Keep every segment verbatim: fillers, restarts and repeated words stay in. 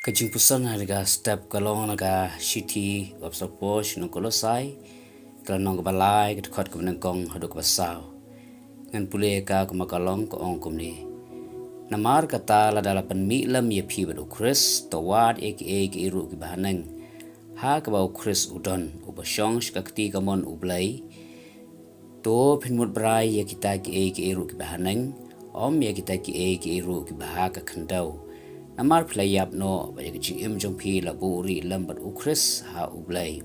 Ka jingpuson ha ka step ka long na ka shithi u Apostol Paul sha ki nong Kolosai, ka lynnong kaba lai, ka dkhot kaba nyngkong haduh kaba saw. Ngan pule ka kumba ka long, ka ong kumne. Namar kata lada la pynmih lem ïa phi bad u Khrist, to wad ïa kiei kiei ruh kiba haneng, ha kaba u Khrist u don, uba shong sha ka kti kamon u Blei. To phin mut brai ïa kita kiei kiei ruh kiba haneng, ym ïa kita kiei kiei ruh kiba ha ka khyndew. Namar phi la ïap noh, bad ïa ka jingim jong phi la buhrieh lem bad u Khrist ha u Blei.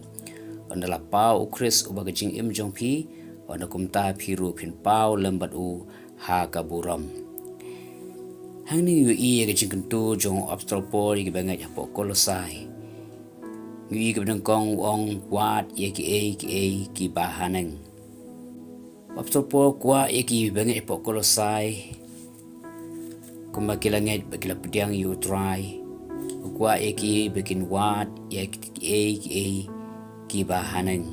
Ynda la paw u Khrist uba ka jingim jong phi, ynda kumta phi ruh phin paw lem bad u ha ka burom. Hangne ngi ïohi ïa ka jingkyntu jong u Apostol Paul ïa kiba ngeit hapoh Kolosai. Ngi ïohi kaba nyngkong u ong, wad ïa kiei kiei kiba haneng. U Apostol Paul u kwah ïa kiba ngeit hapoh Kolosai, kumba ki la ngeit ba ki la pdiang ïa u Trai, u kwah ïa ki ba kin wad ïa kiei kiei kiba haneng.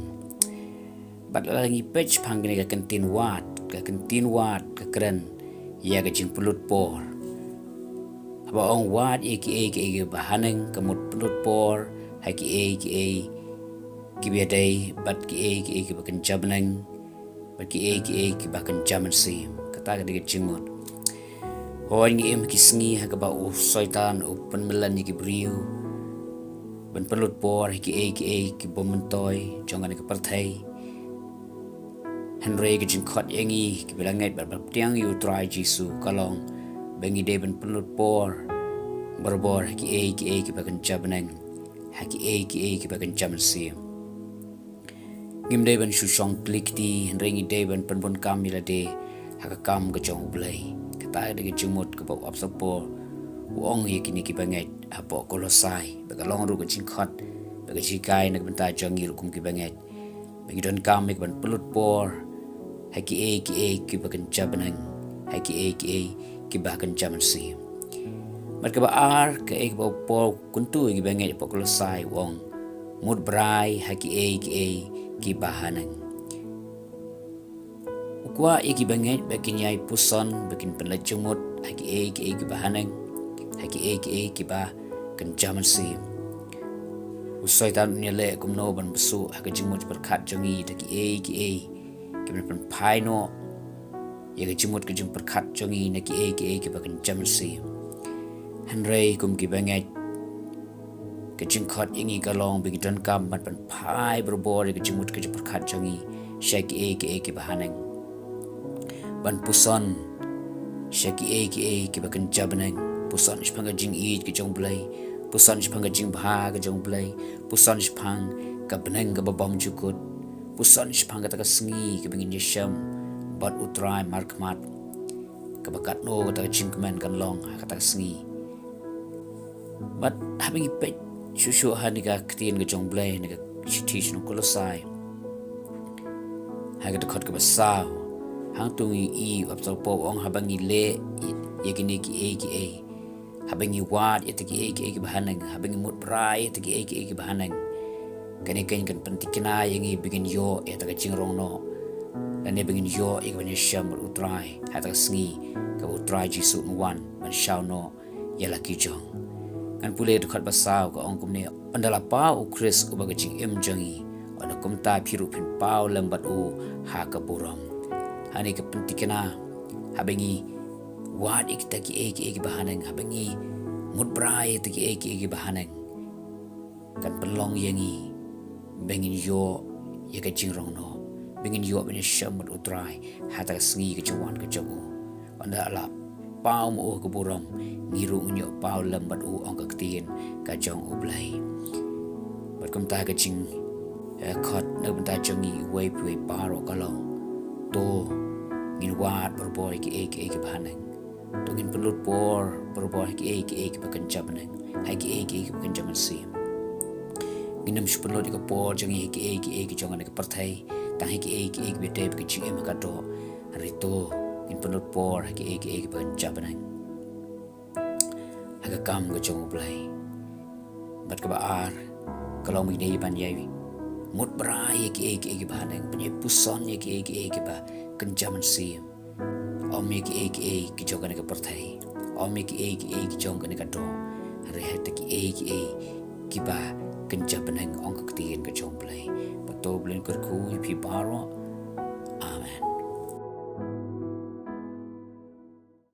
Bad lada ngi peit shaphang kane ka kyntien wad, ka kyntien wad ka kren ïa ka jingpynlut por. Haba ong wad ïa kiei kiei kiba haneng, ka mut pynlut por ha kiei kiei kiba ïadei bad kiei kiei kiba kynja bneng, bad kiei kiei kiba kynja mynsiem. Kata ka dei ka jingmut. Hooid, ngi im ha ki sngi ha kaba u Soitan u pynmlien ïa ki briew ban pynlut por ha kiei kiei ki bym myntoi jong kane ka pyrthei. Hynrei ka jingkhot ïa ngi kiba la ngeit bad ba pdiang ïa u Trai Jisu ka long ba ngi dei ban pynlut por barabor ha kiei kiei kiba kynja bneng, ha kiei kiei kiba kynja mynsiem. Ngim dei ban shu shong kli kti, hynrei ngi dei ban pynbun kam ïa lade ha ka kam ka jong u Blei. Kata ka dei ka jingmut kaba u Apostol Paul u ong ïa kine kiba ngeit hapoh Kolosai. Ba ka long ruh ka jingkhot, ba ka jinghikai na ka bynta jong ngi ruh kum kiba ngeit, ba ngi donkam ïa ka ban pynlut por ha kiei kiei kiba kynja bneng, ha kiei kiei kiba kynja mynsiem. Bad kaba ar, kaei kaba u Paul u kyntu ïa kiba ngeit hapoh Kolosai, u ong, mut brai ha kiei kiei kiba haneng. U kwah ïa kiba ngeit ba kin ïai puson, ba kin pynleit jingmut ha kiei kiei kiba haneng, ha kiei kiei kiba kynja mynsiem. U Soitan un ïaleh kumno ban bsuh ha ka jingmut jingpyrkhat jong ngi da kiei kiei kiban pynphai noh ïa ka jingmut ka jingpyrkhat jong ngi na kiei kiei kiba kynja mynsiem. Hynrei kum kiba ngeit, ka jingkhot ïa ngi ka long ba ngi donkam ban pynphai barabor ïa ka jingmut ka jingpyrkhat jong ngi sha kiei kiei kiba haneng. Ban puson sha kiei kiei kiba kynja bneng, puson shaphang ka jingïeit ka jong u Blei, puson shaphang ka jingbha ka jong u Blei, puson shaphang ka bneng kaba bymjukut, puson shaphang kata ka sngi kaba ngin ïashem bad u Trai markhmat, kaba katno kata ka jingkmen kan long ha kata ka sngi. Bad haba ngi peit shuh shuh ha kane ka ktien ka jong u Blei, na ka shithi sha ki nong Kolosai, ha ka dkhot kaba saw, hangto ngi ïohi u Apostol Paul u ong, haba ngi leh ïa kine kiei kiei, haba ngi wad ïa kita kiei kiei kiba haneng, haba ngi mut brai ïa kita kiei kiei kiba haneng, kane kan pyntikna ïa ngi ba ngin ïoh ïa kata ka jingrong noh, lane ba ngin ïoh ïa ka ban ïashem bad u Trai ha kata ka sngi kaba u Trai Jisu un wan ban shaw noh ïa la ki jong. Ngan pule dkhot ba saw, ka ong kumne, ynda la paw u Khrist uba ka jingim jong ngi, ynda kumta phi ruh phin paw lem bad u ha ka burom. Hangne ka pyntikna, haba ngi wad ïa kita kiei kiei kiba haneng, haba ngi mut brai ïa kita kiei kiei kiba haneng, kan pynlong ïa ngi ba ngin ïoh ïa ka jingrong noh, ba ngin ïoh ban ïashem bad u Trai ha kata ka sngi ka jingwan ka jong u. Ynda la paw ma u ha ka burom, ngi ruh ngin ïoh paw lem bad u, ong ka ktien ka jong u Blei. Bad kumta ka jing, eh, khot na ka bynta jong ngi uwei pa uwei baroh ka long, to ngin wad barabor ïa kiei kiei kiba haneng. To ngin pynlut por barabor ha kiei kiei kiba kynja bneng, ha kiei kiei kiba kynja mynsiem. Ngin ym shu pynlut ïa ka por jong ngi ha kiei kiei ki jong kane ka pyrthei, tang ha kiei kiei kiba ïadei bad ka jingim ha ka doh. Hynrei to ngin pynlut por ha kiei kiei kiba kynja bneng, ha ka kam ka jong u Blei. Bad kaba ar, ka long ba ngi dei ban ïai mut brai ïa kiei kiei kiba haneng, ban ïai puson ïa kiei kiei kiba kynja mynsiem. Ym ïa kiei kiei ki jong kane ka pyrthei, ym ïa kiei kiei ki jong kane ka doh, Hynrei ha kita kiei kiei kiba kynja bneng, ong ka ktien ka jong U Blei. Bad to U Blei un kyrkhu ïa phi baroh,